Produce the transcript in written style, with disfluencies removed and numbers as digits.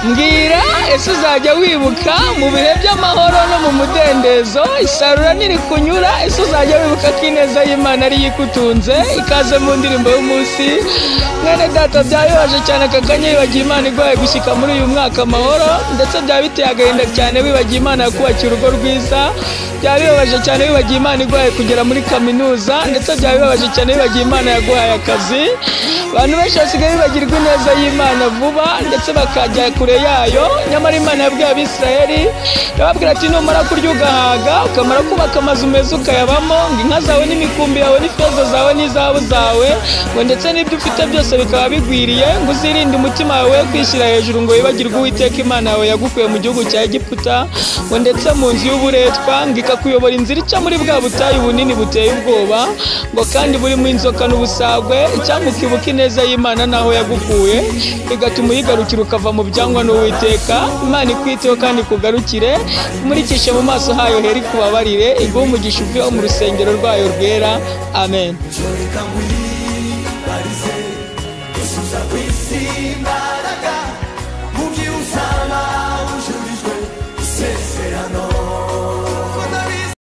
Mbwira, ese uzajya wibuka mu bihe by'amahoro no mu mudendezo, isarura niri kunyura, ese uzajya wibuka ko ineza y'Imana ariyo ikutunze? Ikaze mu ndirimbo y'umunsi. Mwene data, byabibaje cyane aka kanya wibagiye Imana iguhaye gushyika muri uyu mwaka amahoro, ndetse byaba biteye agahinda cyane wibagiye Imana yakubakiye urugo rwiza. Byaba bibabaje cyane wibagiye Imana iguhaye kugera muri kaminuza, ndetse byaba bibabaje cyane wibagiye Imana yaguhaye akazi. Abantu benshi basigaye bibagirwa ineza y'Imana vuba, ndetse bakajya kure yayo. Nyamara Imana yabwiye Abisirayeli, irababwira ati: "Numara kurya ugahaga, ukamara kubaka amazu meza ukayabamo, ngo inka zawe n'imikumbi yawe n'ifeza zawe n'izahabu zawe, ngo ndetse n'ibyo ufite byose bikaba bigwiriye, ngo uzirinde umutima wawe kwishyira hejuru ngo wibagirwe Uwiteka Imana yawe yagukuye mu gihugu cya Egiputa, ngo ndetse mu nzu y'uburetwa, ngo ikakuyobora inzira ica muri bwa butayu bunini buteye ubwoba, ngo kandi burimo inzoka n'ubusagwe. Icyampa ukibuka ineza y'Imana n'aho yagukuye, bigatuma uyigarukira ukava mu byangwa n'Uwiteka." Imana ikwiteho kandi ikugarukire, imurikishe mu maso hayo hera, ikubabarire, iguhe umugisha uvuye mu rusengero rwayo rwera. Amen. Reka nkwibarize, ese uza ku isi?